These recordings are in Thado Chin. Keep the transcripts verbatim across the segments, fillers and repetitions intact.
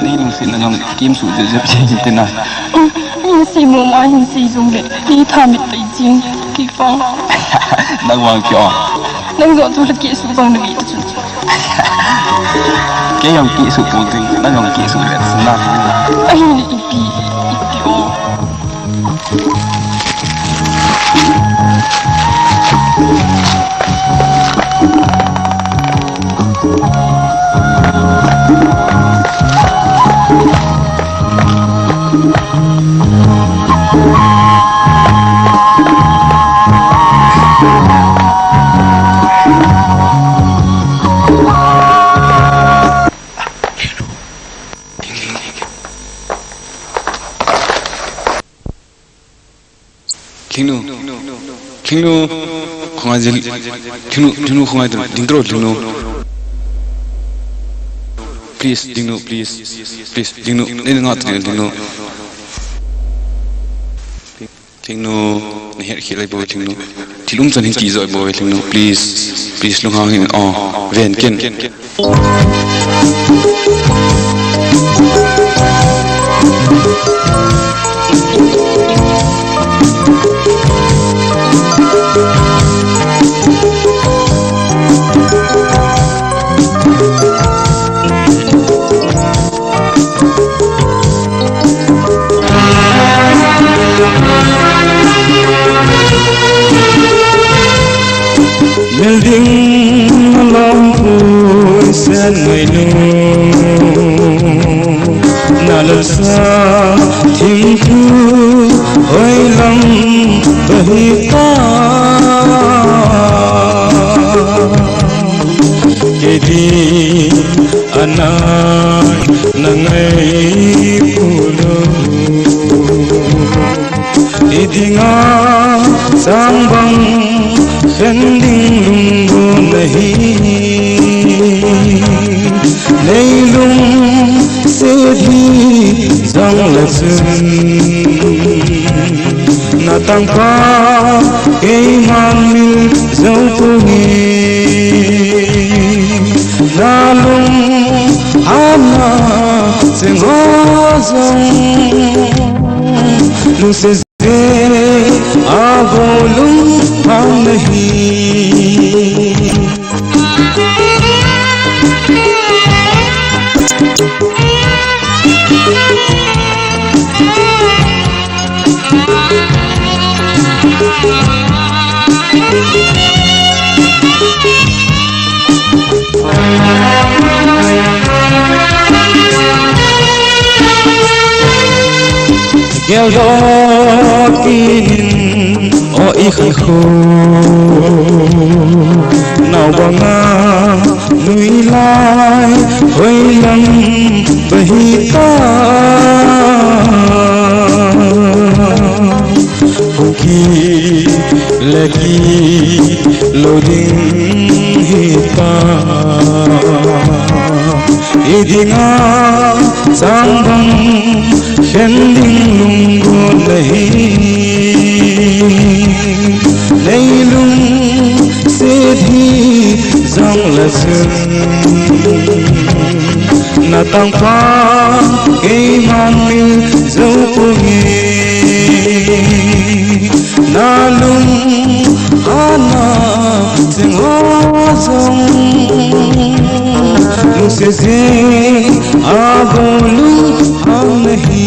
Nei lungsetna jong kimsuh jep jep jeng tina. Nei sei mong a hin sei jongle, nei tha mit pai jeng. Kei vang. Nang vang kio. Nang jong tu la kisuh vang na ve ta chu. Kei jong kisuh pon ting, nang jong kisuh le na. Ahin ipi, ipi o. Lhingnu. Lhingnu. Khongai jil. Lhingnu, Lhingnu khongai jil. Ding tro Lhingnu. Please, Lhingnu, please. Please, Lhingnu. Nei nga tu Lhingnu. Lhingnu. Nei her khel lai bo Lhingnu. Thil um chan hin kijoi bo Lhingnu. Please. Please, lunghang hin. Oh, ven ken. Mel ding na lom pui sen ngai nu, na lal sa thim thu hoi lam ta hi ta. Kei di anai na ngai pu lo. Idinga sang bang khen ding lungdon nahi. Nei lungset hi jong le chun, na tangpa keiman mil jou poi. Na lunghanna cheng ho jong lungset Ve a bo lungpham nahi. Geldoh kit in o i khankho, nao banga nui lai hoilam ba hita. Hung kile kit lou ding hita. Idinga sang bang khen ding lungdon nahi. Nei lungset hi jong le chun, na tangpa keiman mil jou poi. Na lunghanna cheng ho jong Jing a bol lung hang nahi.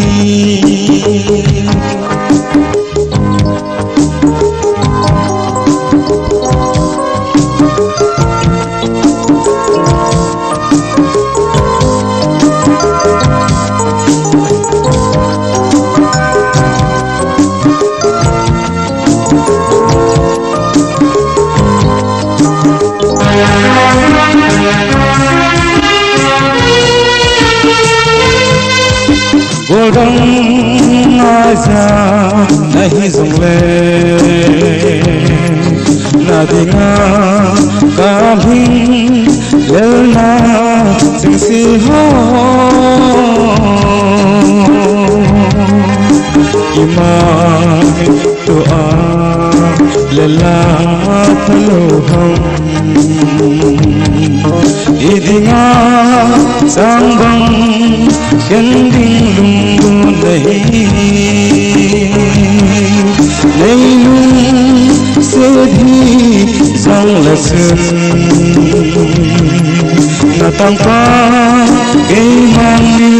Goldam aja nahi jongle, na dinga ka hing lelna jingsi ho. Ima tua lela palo ham. Idinga sangbang kending lungdon nahi. Neilung sethi jang la sun. Natangpa keimang ni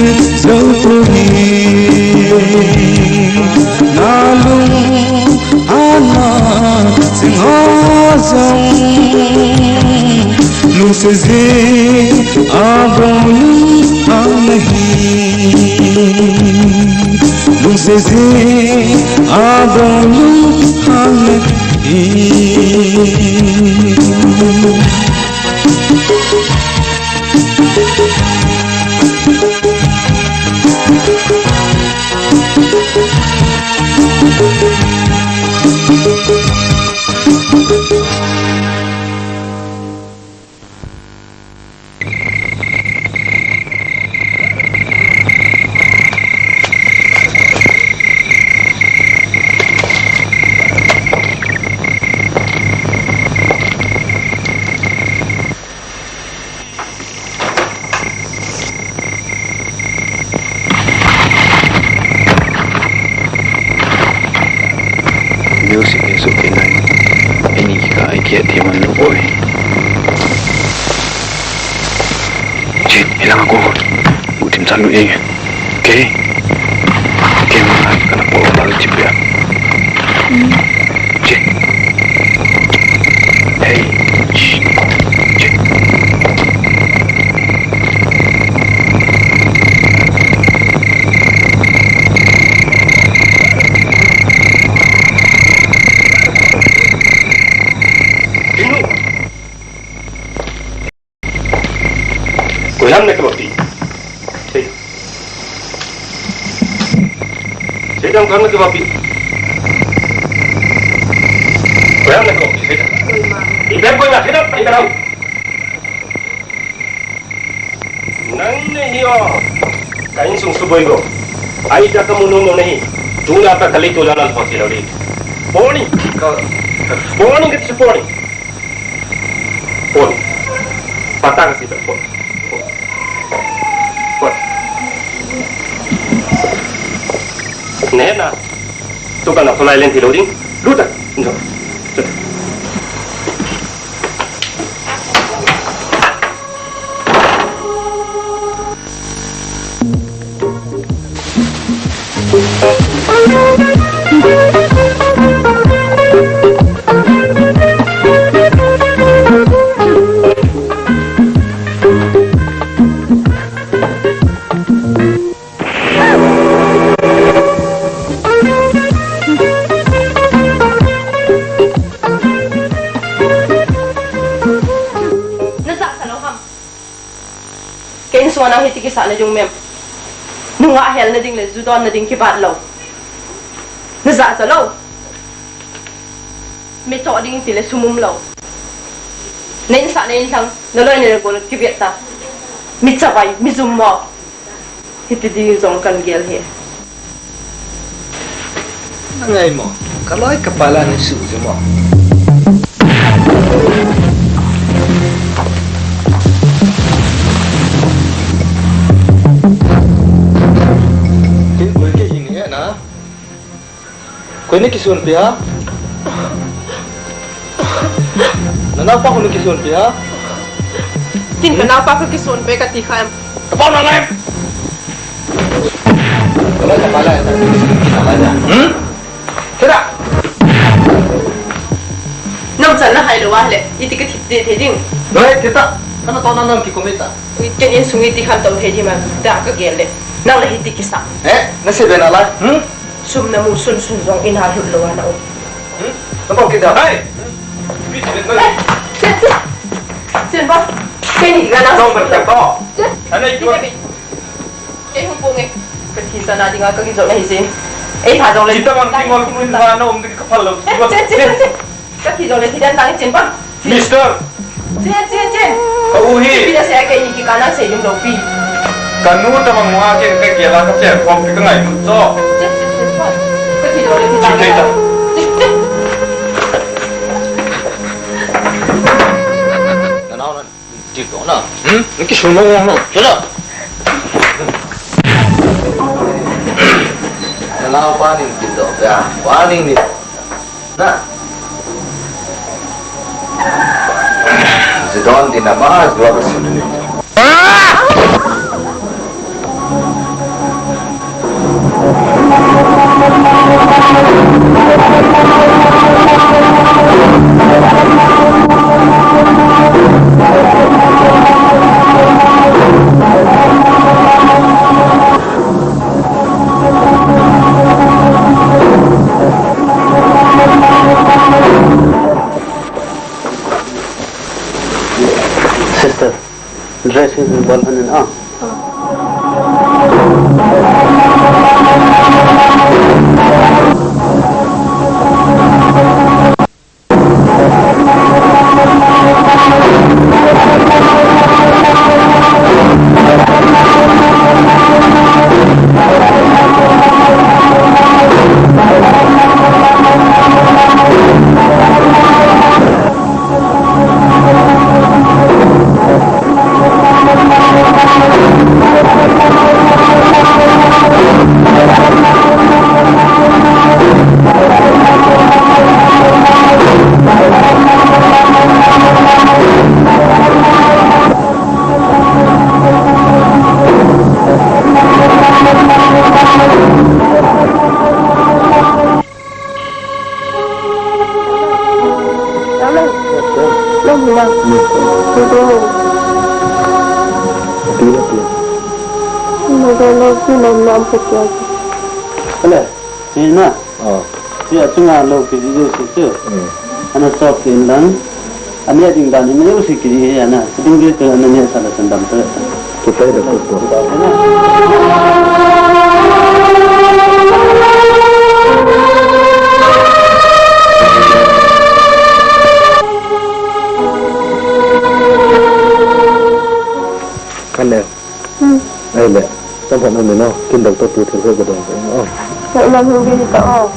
jou tu hi. Nalung ana sing ha jong. Lungset jing a bol lung hang nahi. Lungset jing a bol lung hang nahi. Music in su ke nai. Ini ka ai ke ti man lu oi. Ji, hilang aku. Utim salu e. Ke. Ke ma kana po lalu chip ya. Ji. Hey. Ji. Ji. Inu. Koilam na kebab pi. Sei. Sei dam kang na kebab pi. Koilam na kebab pi, sei dam. Ibem koilam, sei dam, sei dam. Nang nahi o. Ka insung suboi go. Ai da ka munu mo nahi. Tuna ta kali tu lalan poti lori. Poni. Poni ke tu poni. Pon. Patang si pon. Pon. Nena. Tu kana tholai len thi lo ding. Luta. No. Na jahcha lou ham? Ka insung a nang hiti kisah na ding um em? Nungah hel na ding le ju don na ding kibat lou. Na jahcha lou. Mi choh ding ti le sum um lou. Na insah na inlhang, na loi na le gol kivet ta. Mi chavai, mi jum mo. Hiti ding jong kan gel hi. Na ngai mo, ka loi ka pa la na su je mo. Ke koi ke in he na. Koi na kisun pi ha? Na naopa koi na kisun pi ha? Tin ka naopa ka kison pe ka ti kha em. Ka pau na lai. Ka lai ka lai. Hmm? Kira. Nang chan na hai lo wa le. Iti ka thip te thei ding. Noi, kita. Kana to na nang ki komita. Ken insung iti khan to thei di ma. Da ka gel le. Nang le hiti kisa. Eh, na se be na lai. Hmm? Sum na mu sun sun jong in ha lut lo na um. Hmm? Na bang kita. Hai. Chen, chen, chen ba. Chen ni ga na. Jong ba ta ko. Chen. Anai ko. Kei hung pung e. Ka thi sa na dinga ka kijot na hi sin. Ei pha jong le. Kita bang ki ngol kun ha na um di ka phal lo. Chen, chen, chen, chen. Ka thi jong le thi dan tang chen ba. Mister. Chen, chen, chen. Ka u hi. Pi da se kei ni ki ka na se yung lo pi. Ka nu ta bang wa ke ka ke la ka che khom pi ka ngai mu cho. Chen, chen, chen ba. Ka thi jong le thi dan. Chen, chen, chen. Na nau na. Ti ko na. Hmm? Ni ki sung no no. Chalo. Na la pa ni ki do ya. Pa ni ni. Na. Zidon di na ba, zidon di na. Sister, dress is one hundred, ah. Hello, Tina. Oh. Tia chunga lo kiji jouse chu. Hmm. Ana chop in lang. Ani a ding dan in jouse kiji hi ana. Ding ji tu ana ni sa la san dam tu. Tu tai da tu tu. Kan le. Hmm. Ai le, chomkhat nom in o, kin doctor pu thil ho ka dong ka in o. Ka lam hung ding ta o.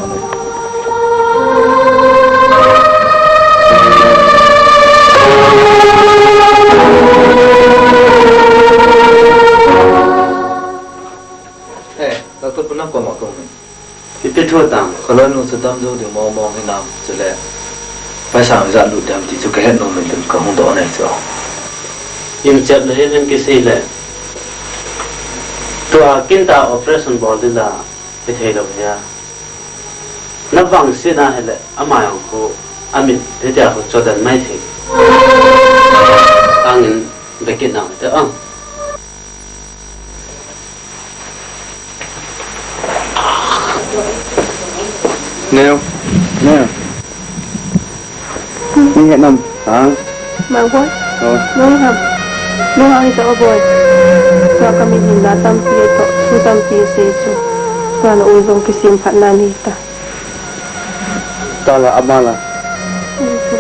Eh, doctor pu nang koma kong. Ipi thu tang, kholoi nu chu dam jou ding mong mong hinam, chule paisa ijat lut dem ti chu ka het nom in tin ka hung doh nei chu. Im chep le hin kisei le. Tua kin ta operation bol ding la, hithei lou hia. Na vangsetna hile, ama jong khu, amit, hitia khu chodan mai thei. Tangin, bekit nang te ang. Neo. Neo. Ni he nam. Ha? Ma boy. Oh. Nung ham. Nung ham ito boy. So kami hinla tampi ito. Su tampi se chu. Tua na ujong kisim phat na ni ta. Tala amala.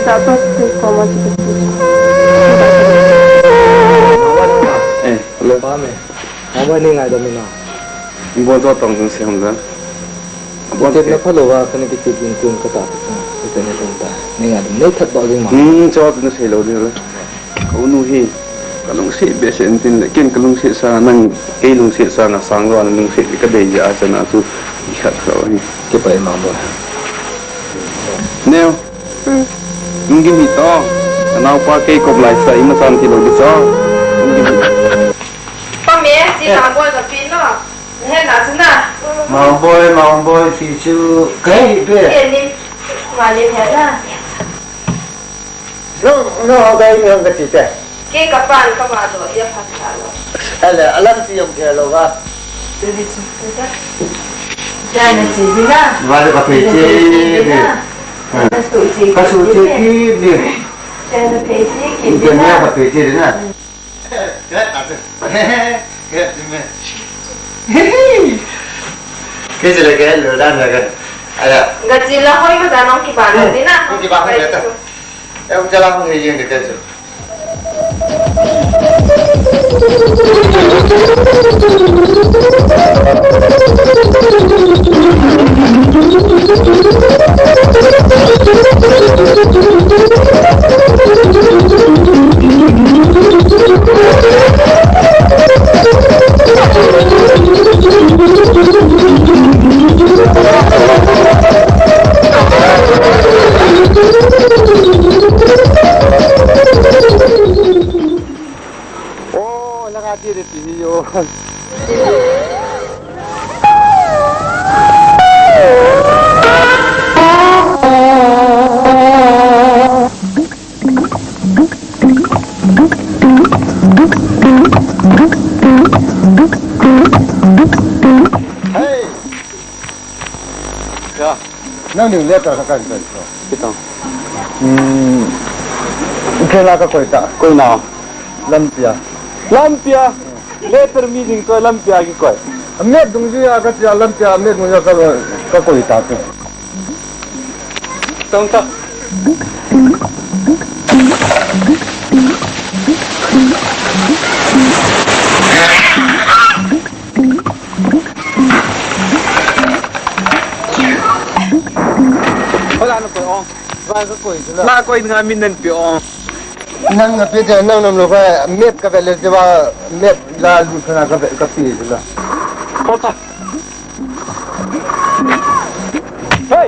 Sa to ko ma chu. Eh, hello. Pa me. Mama ni ngai da mi na. Bo to tong tong se hong da. Bo te na pha lo wa ka ni ki ti tin tin ka ta. Te ni tong ta. Ni ngai da. Nei that ba ding ma. Hmm, cho tu se lo ding la. Ka u nu hi, ka lungset behseh in tin le, ken ka lungset sanga nang, kei lungset sanga sang lou a na lungset ka dei jeh a chana chu i khat kha u hi. Kipa i mang bo. Neo. Hmm. Nang gim hi to. Anaopa kei kop lai sa ima chan ti lo di cho. Pa me, si ta bol ka pi no. He na chu na. Mauboi, Mauboi, pi chu kai be. Ke ni. Ma ni he na. No, no, kai ni hang ka ti te. Ke ka pan ka ma do, ya pan ka lo. Ale, alam ti yong ke lo ga. Te di chu. Jai na chi di na. Ba ka pe chi di. Ka su chi di. Ka su chi di. Jai na pe chi di na. Ka pe chi di na. Kei sila kei lo dan la kan. Ala. Gajila hoi ko dan ong kiba na din na. Kiba ko na ta. Eh, ong jala hong hei yeng de kei sila. Oh, langa ti de ti yo. Hey! Ya. Nang ding letter ka kan kan. Kitang. Hmm. Kela ka koi ta. Koi na. Lampia. Lampia. Letter mi ding koi lampia ki koi. Amet dung ji ya ka tia lampia amet dung ya ka ka koi ta tu. Tong ta. Hola na koi ong. Ba ka koi sila. Na koi nga min nan pi ong. Nang na pi de nang nam lo ka map ka bele je ba map la lu ka na ka be ka pi sila. Kota. Hey!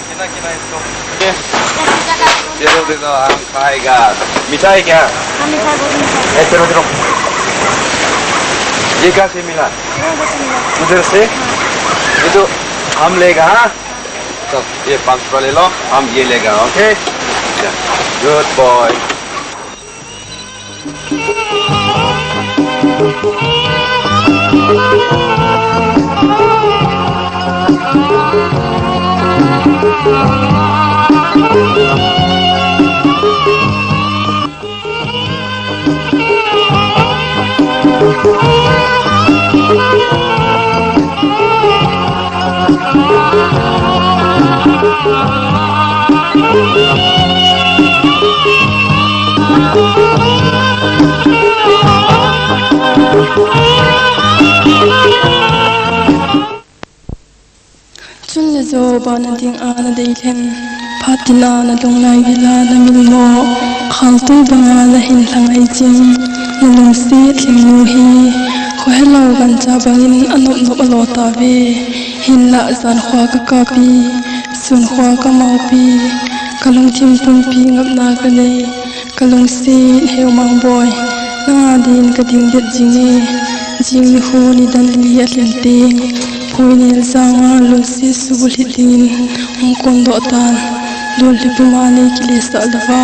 कितना, कितना इसको? ये दो, दे दो, हम खाएगा। मिठाई क्या? हाँ, मिठाई, बहुत मीठा है। ए, चलो, चलो। ये कहाँ से मिला? वो उधर से मिला। उधर से? हाँ। ये तो हम लेगा, हाँ? तो ये पाँच रुपया ले लो, हम ये लेगा, ओके? अच्छा, good boy. Chun le jo bana ding a na dei lhen, phat tina na lunglai gila na mil mo. Khaltui banga nahin lhang ahi jing, nalungset lhingnu hi, khohelou gancha bangin anop nop alo tauve, hinlah jan khoa kakapi, sun khoa kamaopi, kalungthim pumpi ngapna kanei, kalungset Heumang boi, nanga din kading det jinge, jing nikho nidan li alhin teng, phoinel janga lungset subulhit dingin hung kondoh tan, lolhih puma nei kilesah louva,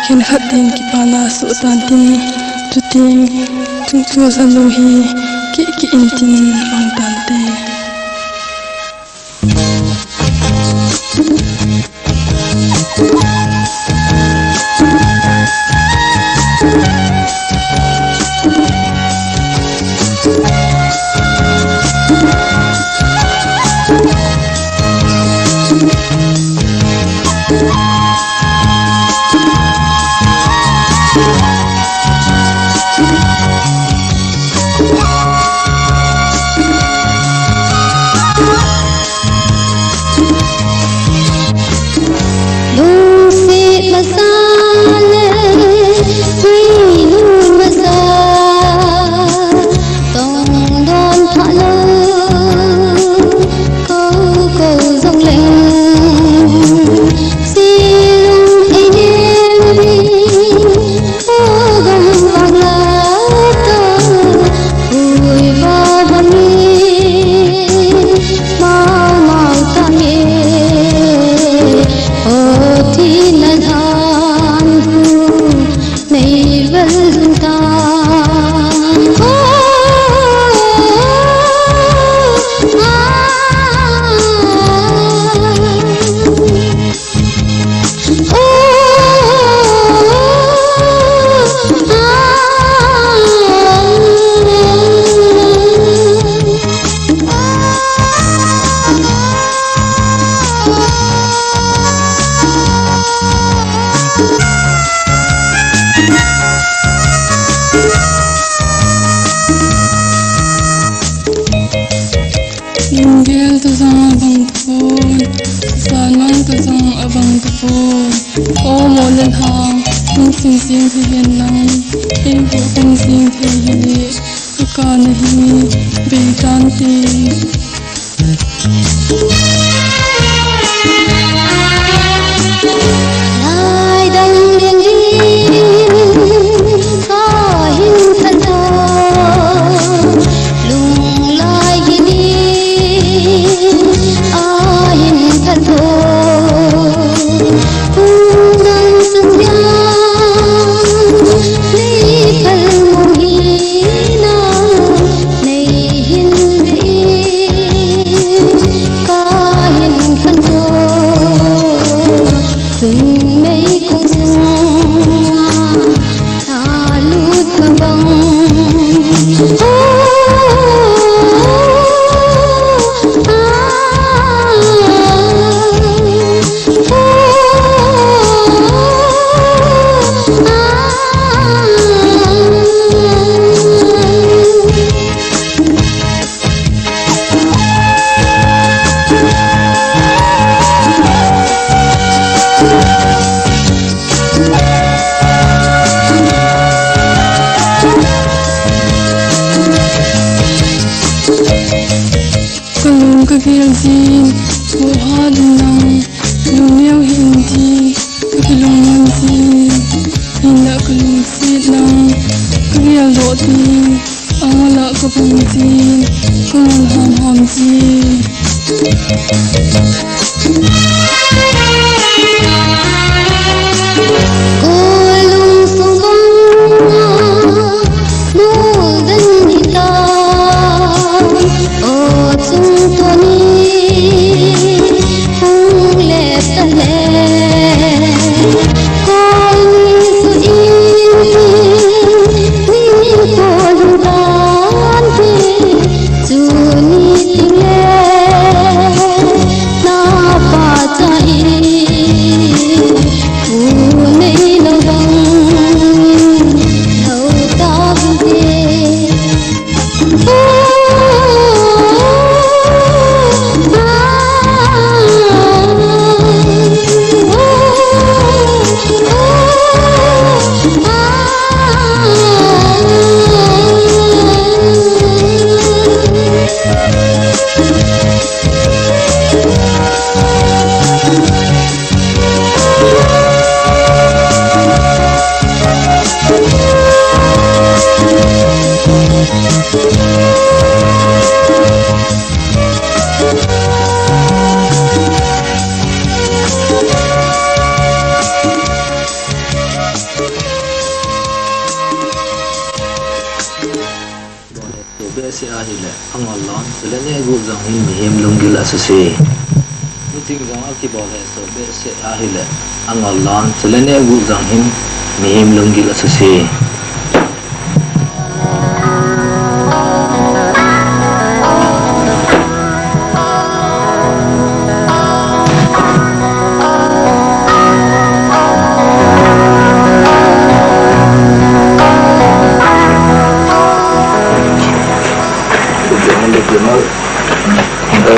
khenkhat din kipana soh tan tin, chuteng, chungchang janu hi, keh keh intin mang tante. Lungset masa le, tui lung masa, tong don pha lou, kou kou jong leng, si lung ei nem ding, o gam vang la ta, ui va va mi, mau mau ta nge, o thi na lhan hu, nei vel dun ta. O, a, a. Lunggel ta jong abang tapon, janmang ta jong abang tapon. O mo le lhang, hung sing sing thei hen lang, ei hu hung sing thei hile, ka ka na hi, bei tante. Lai dang ding ding, ka hin than to, lung lai hi ni, a hin than to, hung dang sung dang, nei phal mo hi na. Nei hin ve in, ka hin khantou, sun mei kong sunga, tha lut ka bang. Oh, ah, ah. Ka lung ka gel jin, thoh hat in lang, lungneo hih in tin, ka kilungmon jin, hinlah ka lungset lang, ka geldoh tin, angol a ka bang jin, ka ngol hamham jin. Ko lungsung bang a, Nolden hitam, o chung toni, hung le ta le. Koi ni su in ti, ni ko lu dan ti, chu ni ting le, na pa cha Behseh ahile angol lon, chule neh guh jong hin mihem lunggil asuse. Meeting jong akibol hesoh behseh ahile angol lon, chule neh guh jong hin mihem lunggil asuse.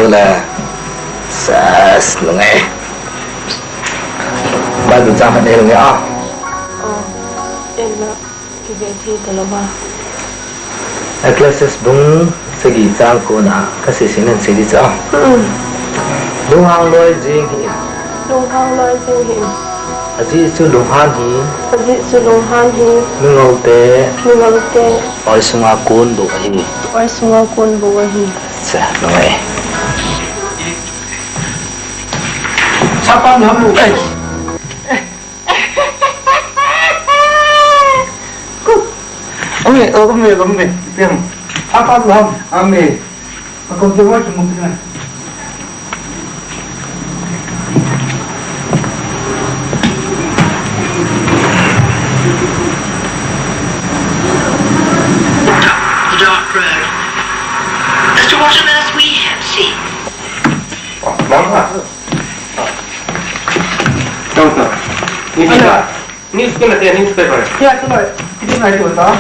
Ole. Sas, lungai. Bible chang khat nei lungai a. Oh, em na. Kive thei talou va. Ecclesiastes bung sagi chang ko na kasei seinan sei ding chu. Hmm. Lunghang loi jing hih in. Lunghang loi jing hih in. Ajeh chu lunghan hi. Ajeh chu lunghan hi. Mingol te. Mingol te. Oi sunga kon bou ahi. Oi sunga kon bou ahi. Cha, lungai. Sapa na mu. Ame, ame, ame. Piang. Apa tu ham? Ame. Aku tu buat semua kena. The dark road. As to what on earth we have seen. Oh, nampak. Nampak. Ini sudah. News ko na te, newspaper. Kaya tu na, hindi na ito ta.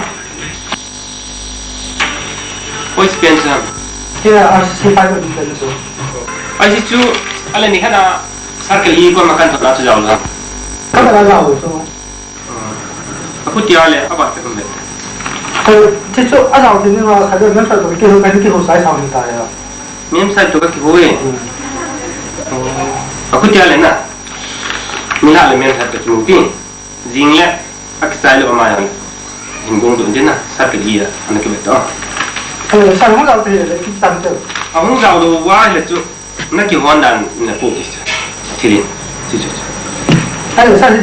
Oi, Spencer. Kaya R C C five ko din ito. Ai si chu, ala ni kana circle i ko makan ta chu jao la. Kana la jao so. Aku ti ale, aba te ko le. Ko ti chu a jao ti ni ma ka de na sa to ki ho ka ki ho sai sa ni ta ya. Mem sai to ka ki ho e. Aku ti ale na. Mina le mem sai to ki ho pi. Jing le, akichai lou ama jong. Hin gong dun ding na, sat kit a, ana kivet to. Eh, sat hung jao te le, kichai te. A hung jao lou va le chu, na kihon dan na pu kit. Thilin, chu chu chu. Ai, sat,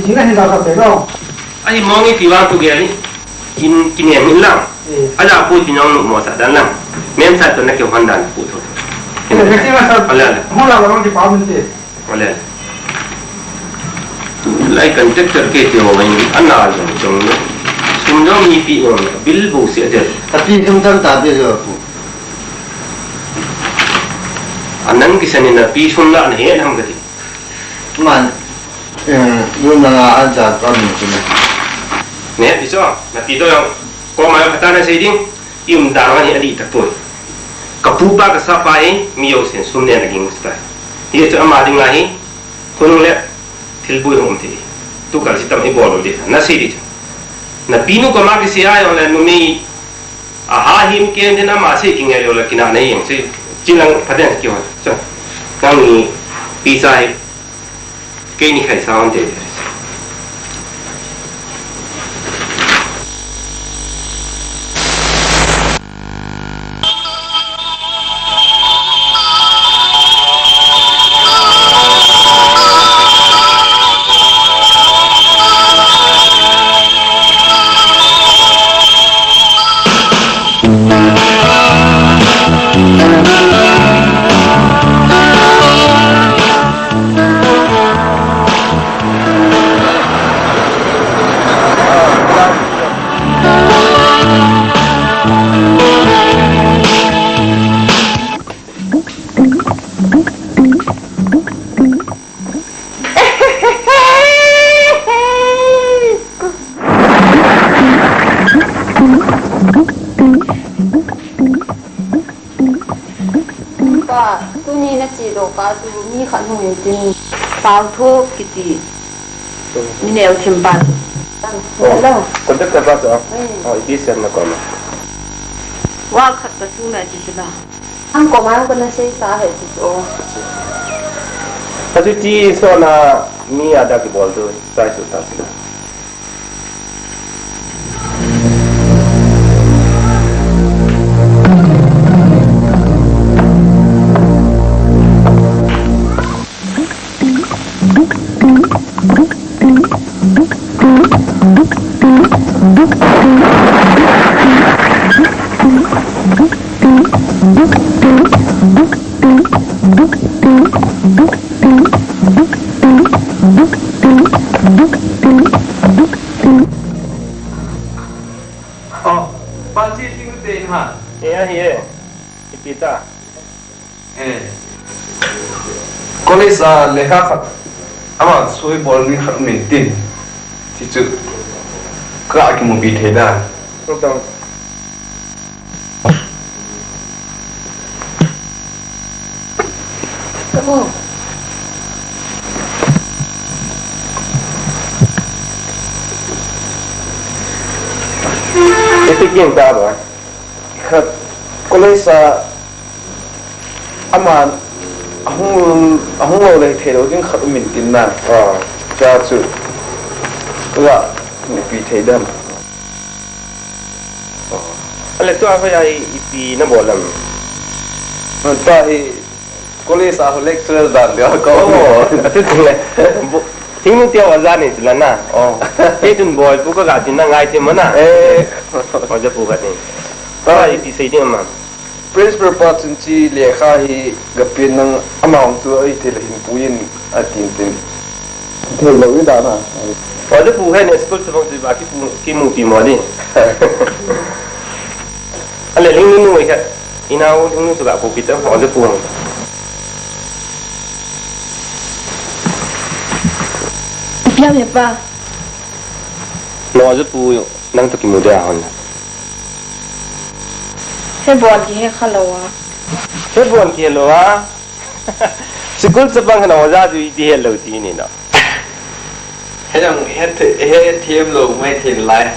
jing na hin jao sat te lo. Ai, mong ipi vang tu gel ni. Kin, kinem in lang. Eh. Aja pu ti jong numo sah dan lang. Mem sat to na kihon dan pu tho. Eh, kasi ma sat. Ala, ala. Hung jao lou vang ti pa mun te. Ole. Lai contractor ke ti ho in ana jong jong le. Sum jong mi pi on bil bo se de. Tapi jong tam ta be jo pu. Anan kisan in na pi sum la na he nam ka ti. Man, eh, yun na nga an ja pa mi ti na. Ne, ti so, na pi to jong. Ko ma yo kata na sei ding. I umdan hi adih tapoi. Ka pupa ka sapa hi mi jousen sum neh a ging u tai. Hijeh chun ama dinga hi khonung le thilboi hung um thei. Tukal sitam ibol lou ding. Na sei ding chu. Na pinu koma kisei a jong le numei a ha him ken din ama sei kingai lou le kinah na jeng sei. Chilang phaten kihon. Chu. Nangni picha hi Keini khai sa hon te. Pa, tuni na chedoh pa chu mi khat hung in tin, Pauthu kiti. Mi neo thim pa chu. Hello. Contact pa chu. Hmm. Oh, ipi sem na koma. Wa khat ka tu na ti chu la. Ang koma ko na sei sa he ti chu. Achu ti so na mi ada kibol tu, sai su ta chu. Oh, pansi ting te ha. Eh, ahi eh. Ipi ta. Eh. College a lekha khat ama soi bol ni khat min tin. Ti chu ka kimupi thei da. Tum tang. Ipi kin ta ba. Khat college a ama ahung, ahung lou le thei lou ding khat um in tin na. Ah. Cha chu. Ka ga ipi thei dam. Ale tua hoiya ipi na bol lam. Ta hi college a lecturer dan dia ka. Oh, tu tu le. Bo-, thing nu tia oja ni tu la na. Oh. Kei chun bol pu ka ga tin na ngai te mo na. Eh. Oja pu ka ni. Ta hi ti sei ding ma. Principal pa chun chi lekha hi ga pen nang amount tu ai thei le hin pu in a tin tin. Thei lou i da na. Oja pu he ne school chapang chu ba ki pu ki mu pi mo ni. Ale ling nu nu ka. Inau ling nu chu ga pu pi ta oja pu. Pia me pa. No oja pu nang to ki mu de a hon. He bon kihe kha lou a. He bon kihe lou a. School chapang hana oja chu iti he lou ti ni no. He jong he the-, he them lou mai thin lai.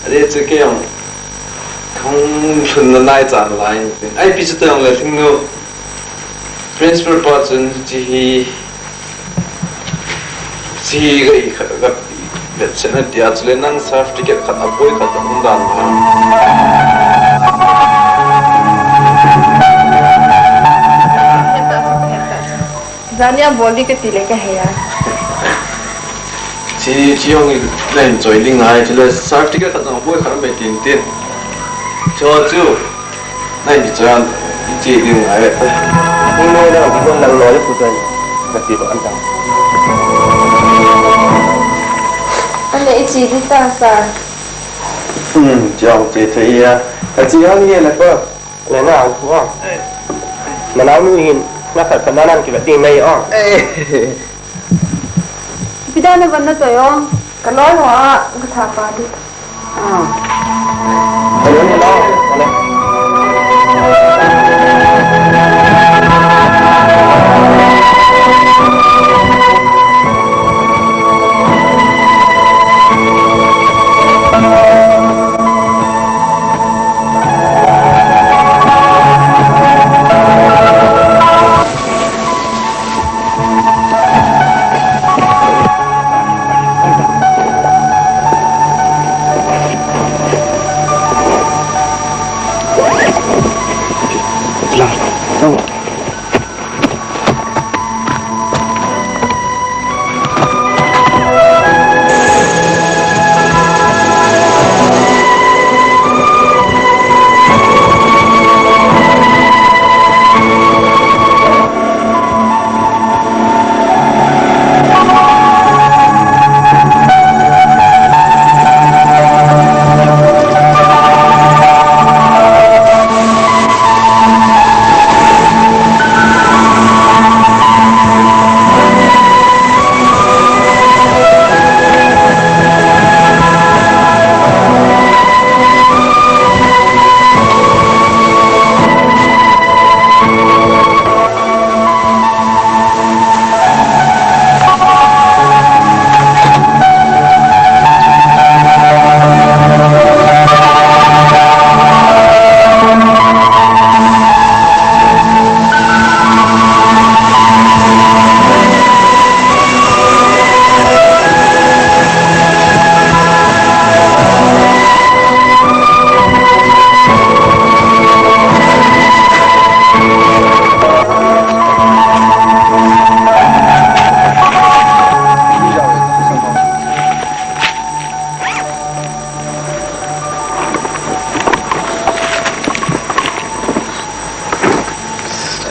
Ade chu kei jong thung thun na lai chan lai. Ai pi chu tang le thing no. Principal pa chun chi hi Chi ga i kha, ga i, ga chen a tia chule nang certificate khat a boi khat a um dan ma. Jani a bol di ka ti le ka he a. Chi, chi jong i len choi ding ai, chule certificate khat a boi khat a mai tin tin. Cho chu. Nai ni chan, i che ding ai ve ta. Ni noi na, ni kon nang noi pu tan. Ka ti ba an ta. Ane i che di ta sa. Hmm, chang che che ya. Ka che hang ye la pa. Le na, ang pu a. Na nau nu hin, na khat khat na nan ki ba ding nai o. Eh. Pi da na van na choi o. Ka loi ho a, ka tha pa di.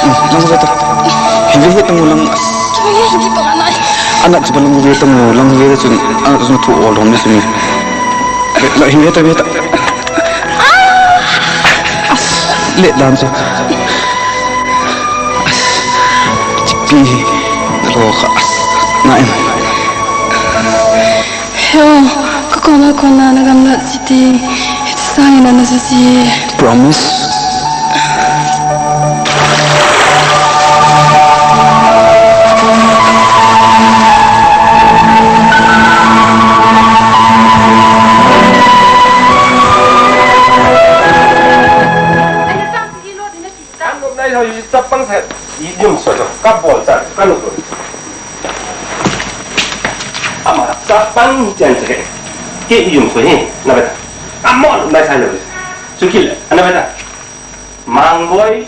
Hmm, lang ve ta. Hin ve ta mo lang. Kibang e, hin ve ta mo lang. Ana chu lang ve ta mo, lang ve ta chun. Ana chu thu ol dom ni sumi. Ve la, hin ve ta, ve ta. As, le dan chu. As, chipi. Lo kha as. Na em. Heo, ka koma kona na gamla chiti, hiti sangin ana sasi. Promise. Kan nop nai ho, i chapang sa, i yum so so, ka bol sa, ka nop. Ama, chapang chen che. Ke i yum so hi, na beta. Amo nai sa lo. Sukil, na beta. Mangboi,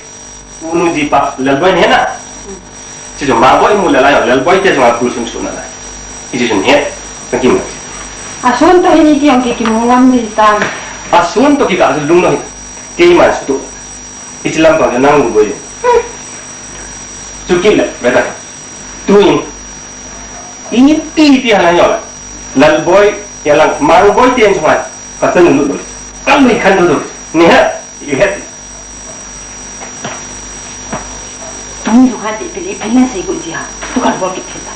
unu jipa, Lalboi ne na. Chichu Mangboi mu Lalboi, Lalboi te jong a kul sum sum na. Chichu he, na kim. Asun to hi ni ki ong ki kim ngam ni tan. Asun to ki ka lung no hi. Keiman sutu. Hiche lam pang nang u boi. Chu kit le, beta. Tuin. Ingin pi pi hana yola. Lalboi, ya lang Mangboi ten chuan. Ka chan lut lut. Ka lui khan lut lut. Ni ha, you have it. Tuni lu khan ti pili pili sei gu ji ha. Tu kan bol kit thil ta.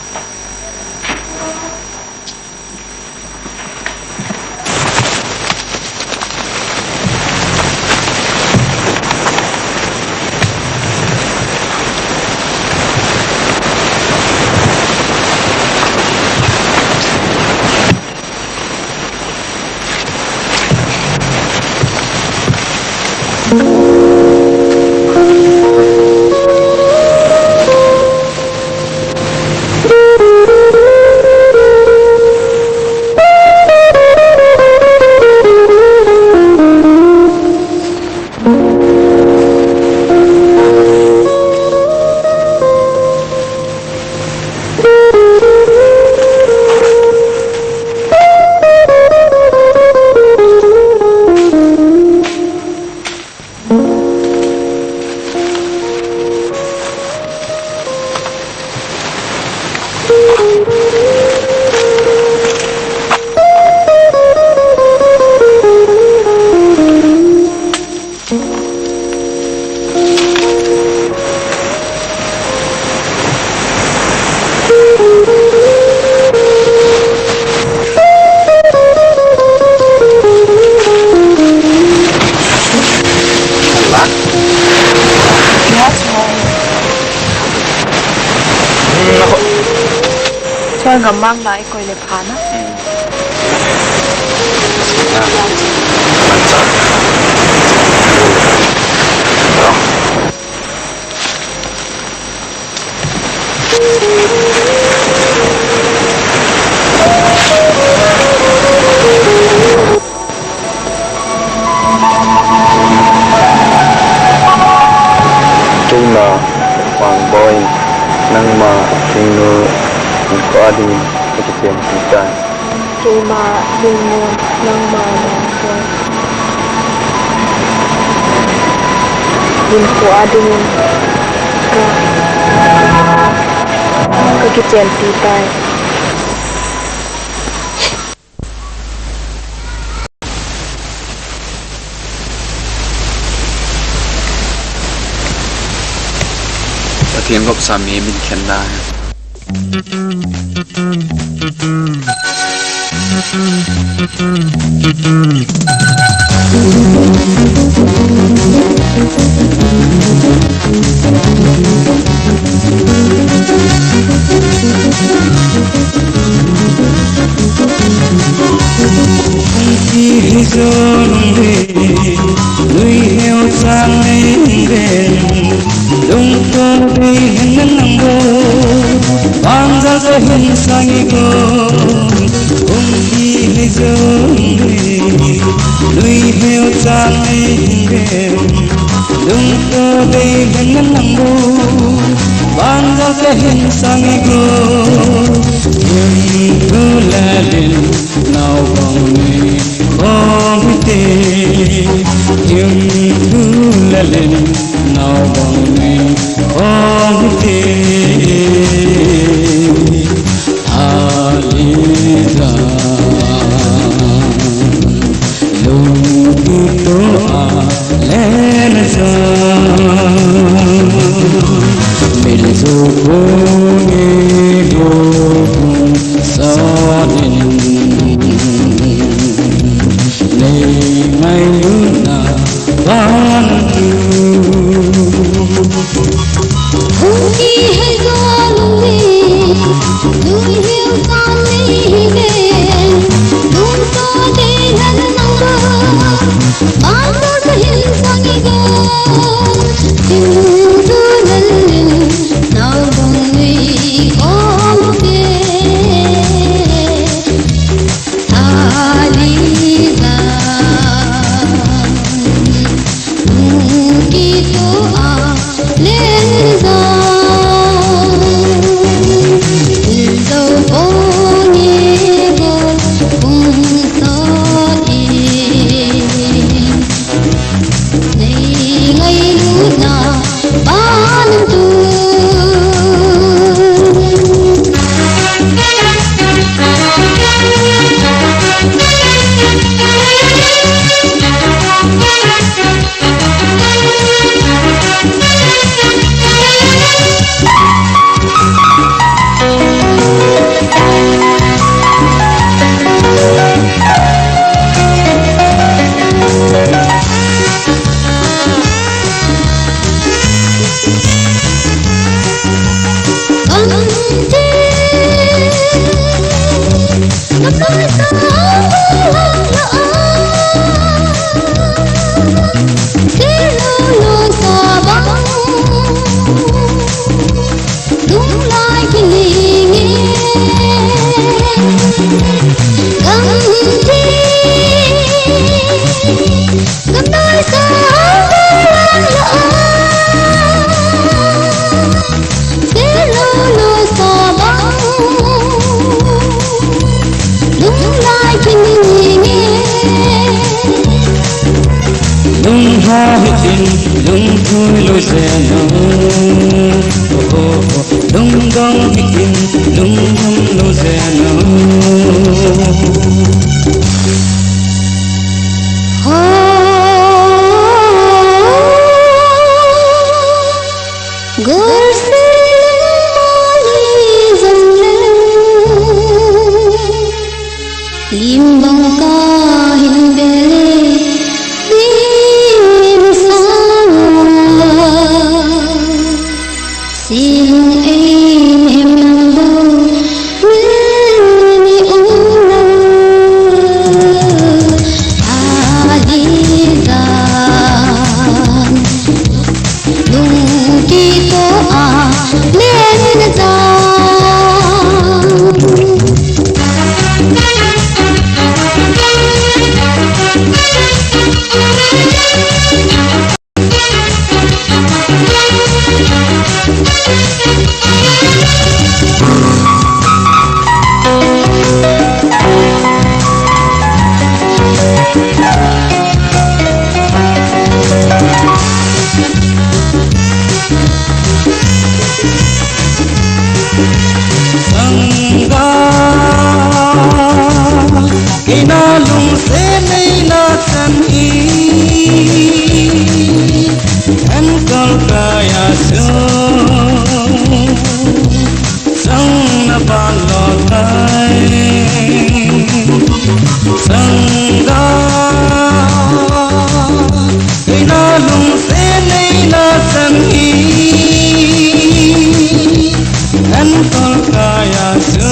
Gammang na i koi le pha na. Keima Vangboi, nangma Lhingnu, hinkho a dingin kakichenpi tai. Keima Lhingnu, nangma Vangboi, hinkho a dingin ka, kakichenpi tai. Pathen gopsa mi min khen na. Hung kihei jongle, lui heo chang nei hung ven, lungto dei hen nang bou, banjal kahin sang e go. Hung kihei jongle, lui heo chang nei hung ven, lungto dei hen nang bou, banjal kahin sang e go. Hung thu lalin, naobang nei khom hite, hung thu lalin, naobang nei khom hite. Alijan, lungkitoh a len jan, min chu kong e go kong sa in, nei ngailutna ban tu. Hung kihei jongle, lui heo chang nei hung ven, lungto dei hen nang bou, banjal kahin sang e go. Hung thu lalin, naobang nei khom hite. Alijan, lungkitoh a len jan, injo pong e go kong sa in, nei ngailutna ban tu. Lungha hih in, lungthu lou jeng o. Oh, oh, oh. Lungdong hih in, lungdong lou jeng o. Lim bang kahin bele, lim sang a. Silung ei nem nang bou, lim Keima lungset neina chan hi, enkol kaiya chu chang na ban lou tai. Chang da, keima lungset neina chan hi, enkol kaiya chu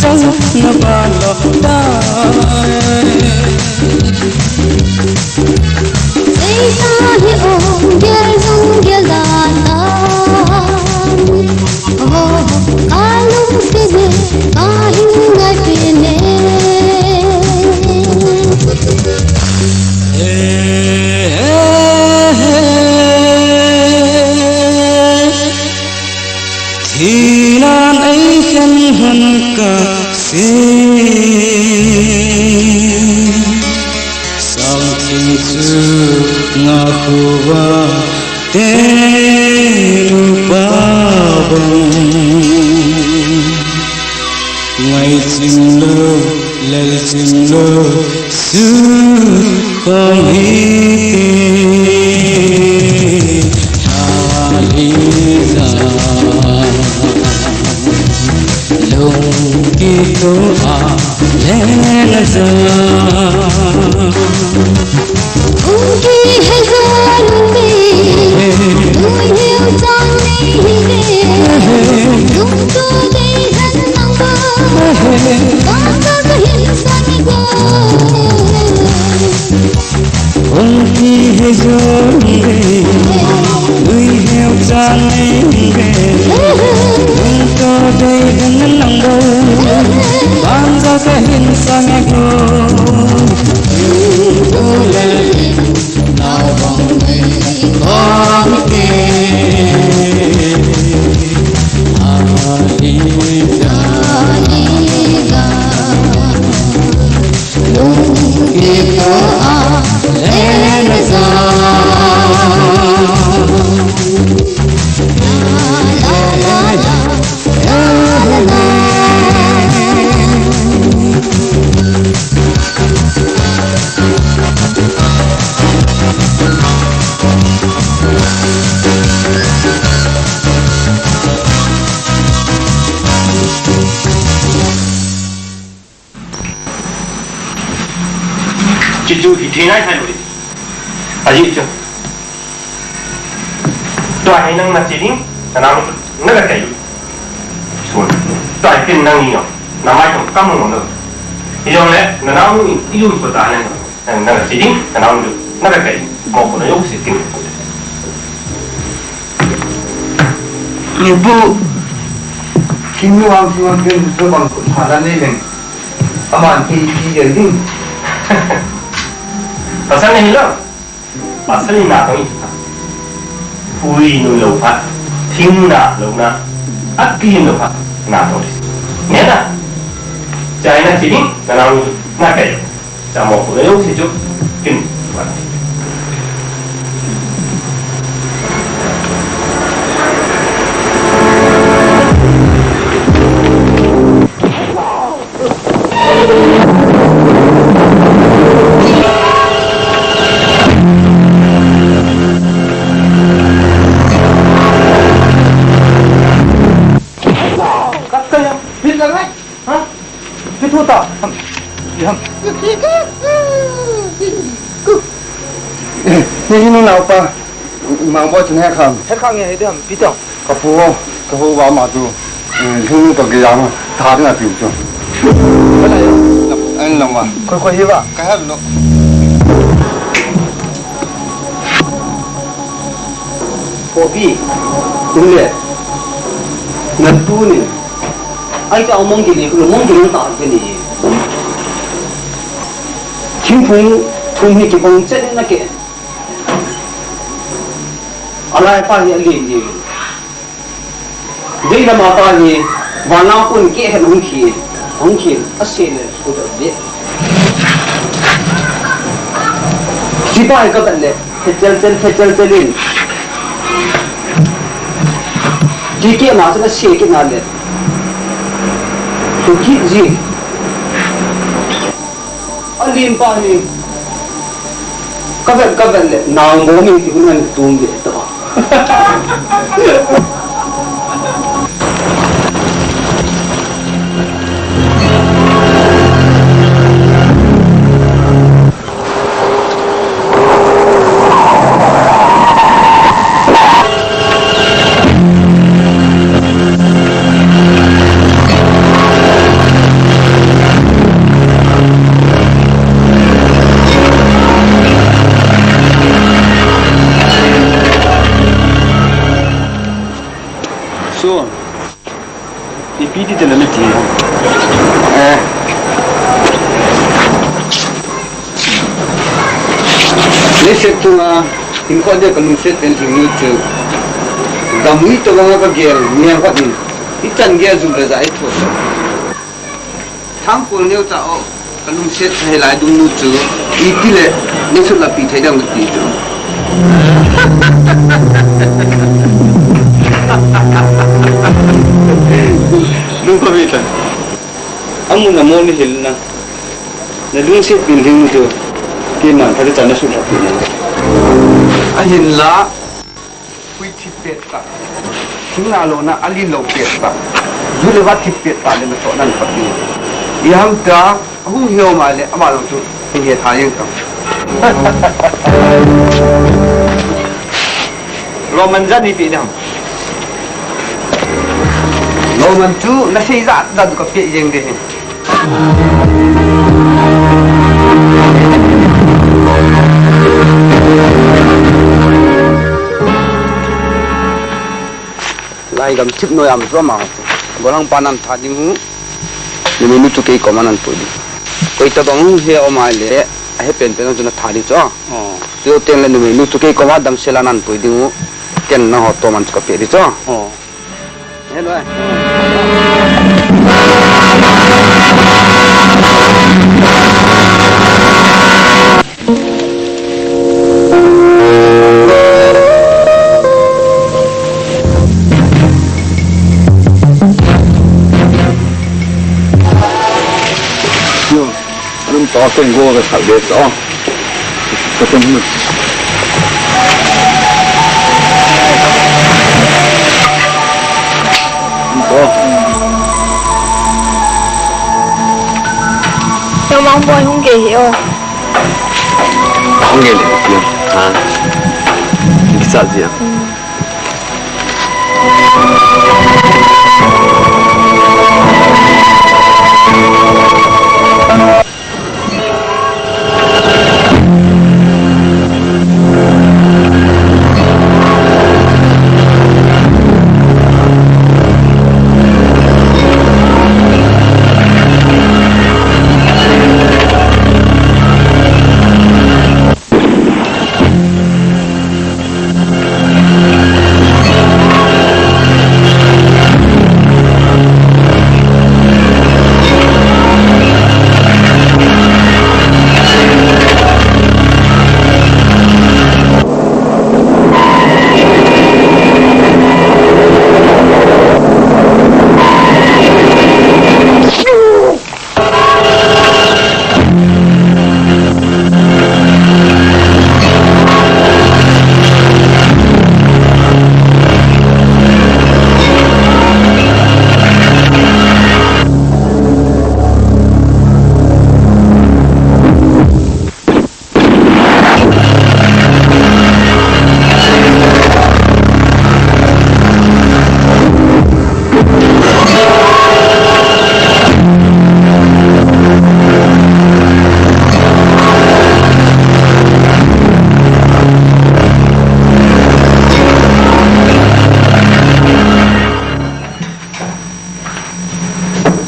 chang na ban lou tai. Seita hi ong gel jong gel da ta. Oh, ka lungset ne, ka hin ngai pi ne. Thinan ei khen hun ka se. Sang thing chu nga khuva te nu pa bang. Ngai chim lo, lel chim lo, su kong hi te. Haliza, lungkito a lena za. Lungki he zo lungki, tui hiu chang nei hi te. Lungto dei dan nang ba, ba ka ka hin sang go. Hung ti he jong le, lui heu chan nei le, hung to dei ding nang bo, ban ja ka hin sang e go. Hung tu le, nau bang nei bang ke, a hi ja, a hi ja. Chuchu hi thei nai thei lou. Ajeh chu. Tua hi nang na che ding, na nau na ka kai. Sun. Tua hi tin nang ni no. Na mai tong kam no no. Ijong le, na nau ni i lum ko ta nang. Nang na che ding, na nau ni na ka kai. Mo ko na yo si tin. Ni bu. Kim yo ang kim ang kim so bang ko tha na ni leng. Aman pi pi gel ding. Pasal nei lo. Pasal nei na tong i. Ui nu lo pha. Thing na lo na. Api nu pha. Na tong i. Nge na. Chai na chi ding. Na na na kai. Cha mo ko lo si chu. Kin. Ham. Pi thu ta. Ham. Pi ham. Ni hi nung nau pa. Mang bo chun he kham. He kham nge he de ham. Pi ta. Ka pu ho. Ka ho wa ma tu. Lung ka ge yang. Tha ding a tiu chu. Ka na yo. An lam wa. Khoi khoi hi wa. Ka he lo. Kopi. Tum le. Nan tu ni. Ai cha mong ki ni. Mong ki ni ta ke ni. Thingphung thum hi kibang chen na ke. Alai pa hi alen ni. Dei lama pa hi vanlam pun ke hen hung khi, hung khi ase le su da de. Sipai ka bat le, phechel chel, phechel chel in. Kikeh ma chun ase kit na le. Tukit ji. Alim pa hi. Kavet, kavet le, nang bo mi ti hun an tum de to. So, ipi ti tele na ti. Eh. Leiset chunga hinkho dia kalungset pen lhing nu chu, damui tobanga kagel miang khat in ichan gei a jum le ja itho. Thangkol neo cha o, kalungset thei lai dum nu chu, iti le, neisut lapi thei dam kati chu. Lungkhopi tah. Amun amol ni hil na. Nalungset pen lhing nu chu, keiman phatechan nasut lapi na. Ahinla, Hui thip pet tah. Thing na lona ali lo pet tah. Ju le vat thip pet tah le natoh nan pat ni. Iham tia, ahung hiu ma le, ama lo chu, hung he tha jeng tah. Loman jan ipi ding ham. Loman chu, nasei jat jat kapeh jeng ding ahi. Lai gam thip noi am chu ama. Gollhang pa nan tha ding u. Numei nu chu kei koma nan pui ding. Koi tabang he um a le, ahe penpen chu na tha ding chu. Oh. Tio teng le numei nu chu kei koma damsel a nan pui ding u. Ken nangho toman chu kapeh ding chu. Oh. Yo, lum to ken go ve khat ve to. Ka tum. Lum to. Yo, mang boy hung ke hi o. Hung ke hi o. Ha. Kisa ji a.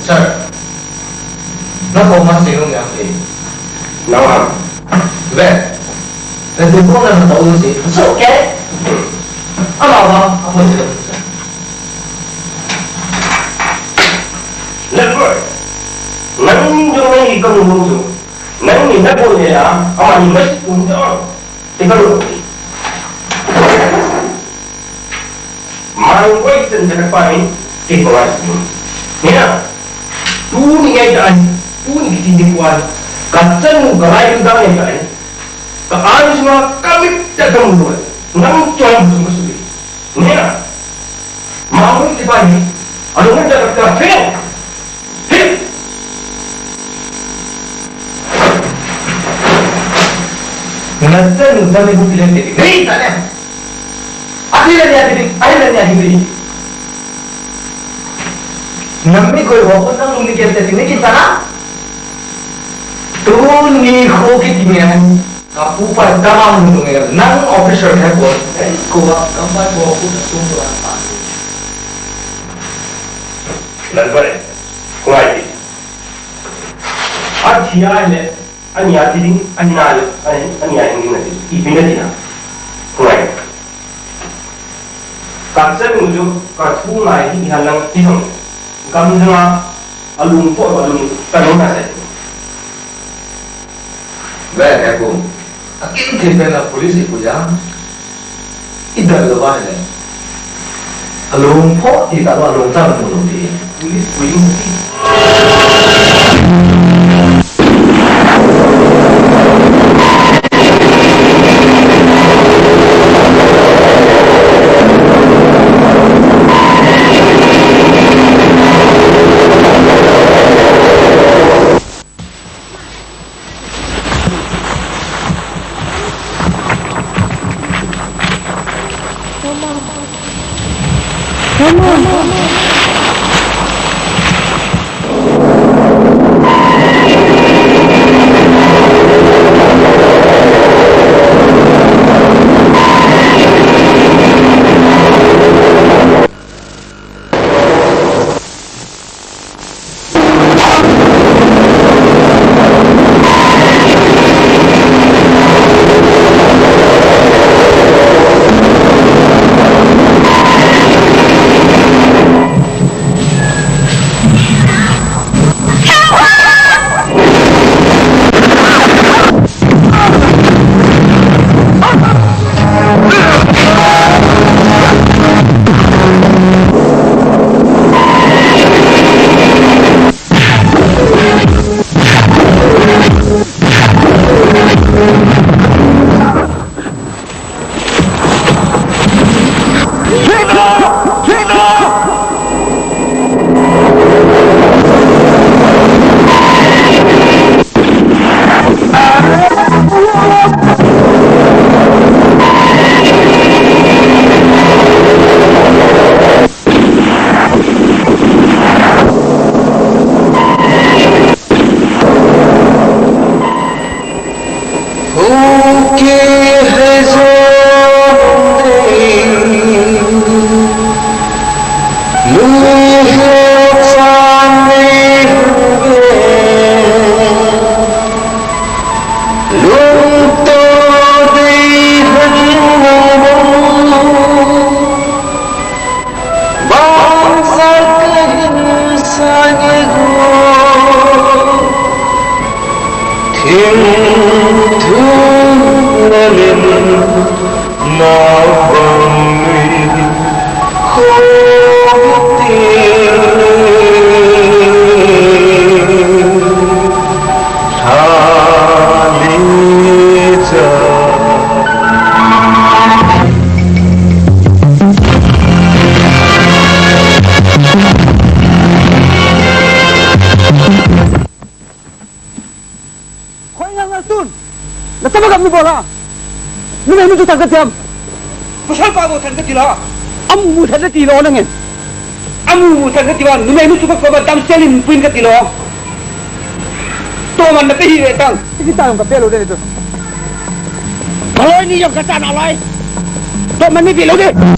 Sir, na ko ma se lo ya ke. Na wa. Ve. Ve ko na na to lo se. So ke. Ama wa, a ko se. Never. Nang ni jong nang ni ka mu mu. Nang ni na ko ne ya, ama ni ma si kun jong. Ikaw, Mang Wei Tsen Tsen Pai, King Wai Tsen. Nia. Tuni ngai ta ahi, tuni kiti ding kua ahi. Ka chanu ka lai dang ngai ta ahi. Ka an sunga ka mit ta ka mu lo. Nang chon bu ka su. Nia. Mamu ti pa ni. Alo ngai ta ka ta. Hey! Hey! Nasa nasa ni bu ti le. Hey, ta ne. Ati le ni ati. Ai le ni ati. Nammi koi ho ko nang lungni kel te sing ni kin tana. Tuni ho kiti nge. Ka pu pa dama mun nge nang officer he ko. Ei ko wa kam pai ko ku ta tung ko an pa. Lalbai. Ko ai. Athi a le. Ani a ti ding, ani na le, ani, ani a ding na ti. Ipi na ti na. Ko ai. Ka chanu chu, ka thu ngai hi iha lang ti hong. Kam janga, alung pho, alung, ka lung na se. Ve, ve ko. Akin thei pen a police ipu ja. Idal lou va le. Alung pho ti ta lou, alung ta mu lou ti. Police pui mu ti. Khoi yang la tun. Na tama gam ni bola. Numei nu chu thang ka tiam. Pasal pa bo thang ka ti la. Amu mu thang ka ti lo na ngen. Amu mu thang ka ti ba. Numei nu chu ka ko ba dam selin puin ka ti lo. To man na pe hi ve tang. Ti ta ka pe lo de tu. Maloi ni yong ka chan aloi. To man ni pe lo de.